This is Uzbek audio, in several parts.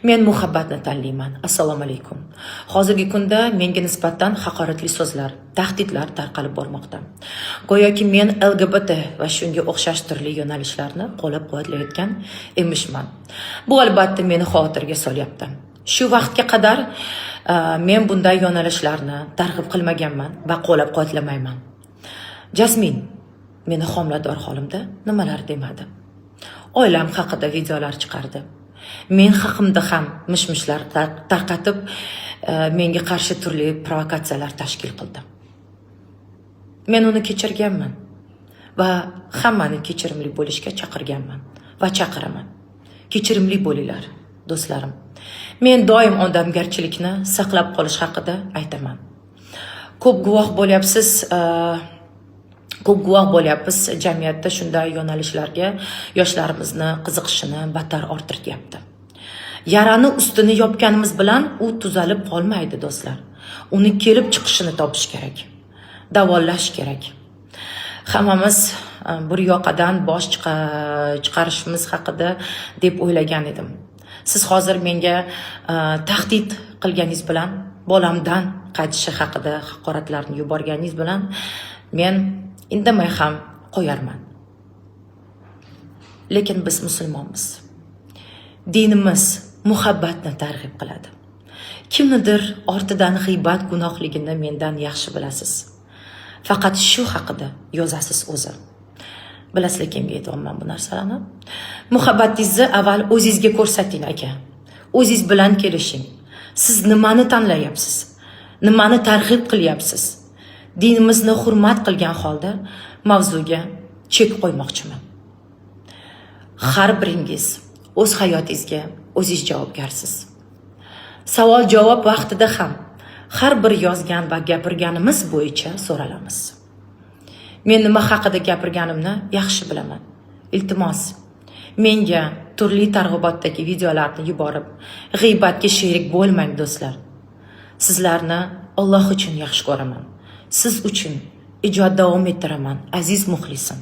Men muhabbatni tanlayman. Assalomu alaykum. Hozirgi kunda menga nisbatan haqoratli so'zlar, tahdidlar tarqalib bormoqda. Go'yoki men LGBT va shunga o'xshash turli yo'nalishlarni qo'llab-quvvatlayotgan emishman. Bu albatta meni xavotirga solyapti. Shu vaqtga qadar men bunday yo'nalishlarni targ'ib qilmaganman va qo'llab-quvvatlamayman. Jasmin meni homilador holimda nimalar demadi. Oilam haqida videolar chiqardi. Men haqimda ham mish-mishlar tarqatib, menga qarshi turli provokatsiyalar tashkil qildi. Men uni kechirganman va hammani kechirimli bo'lishga chaqirganman va chaqiraman. Kechirimli bo'linglar, do'stlarim. Men doim odamgarchilikni saqlab qolish haqida aytaman. Ko'p guvoh bo'lyapsiz, ko'p guvoh bo'lyapmiz, jamiyatda shunday yo'nalishlarga yoshlarimizni qiziqishini battar orttiryapti. Yarani ustini yopganimiz bilan u tuzalib qolmaydi, do'stlar. Uni kelib chiqishini topish kerak. Davolash kerak. Hammamiz bir yoqadan bosh chiqarishimiz haqida deb o'ylagan edim. Siz hozir menga tahdid qilganingiz bilan, bolamdan qaytishi haqida haqoratlarni yuborganingiz bilan men indamay ham qo'yarman. Lekin biz musulmonmiz. Dinimiz muhabbatni targ'ib qiladi. Kimnidir ortidan g'iybat gunohligini mendan yaxshi bilasiz. Faqat shu haqida yozasiz o'zi. Bilasizlar, kimga aytyapman bu narsalarni? Muhabbatingizni avval o'zingizga ko'rsating, aka. O'zingiz bilan kelishing. Siz nimani tanlayapsiz? Nimani targ'ib qilyapsiz? Dinimizni hurmat qilgan holda mavzuga chek qo'ymoqchiman. Har biringiz o'z hayotingizga o'zingiz javobgarsiz. Savol javob vaqtida ham har bir yozgan va gapirganimiz bo'yicha so'ralamiz. Men nima haqida gapirganimni yaxshi bilaman. Iltimos, menga turli targ'ibotdagi videolarni yuborib, g'iybatga sherik bo'lmang, do'stlar. Sizlarni Alloh uchun yaxshi ko'raman. Siz uchun ijod davom ettiraman, aziz muxlisim.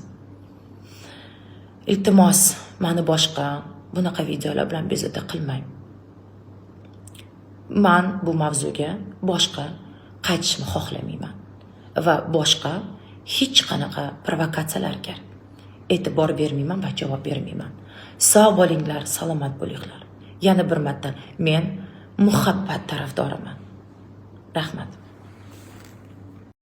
Iltimos, mani boshqa bunaqa videolar bilan bezovta qilmang. Man bu mavzuga boshqa qaytishni xohlamayman va boshqa hech qanaqa provokatsiyalarga e'tibor bermayman va javob bermayman. Sog' bo'linglar, salomat bo'linglar. Yana bir marta, men muhabbat tarafdoriman. Rahmat.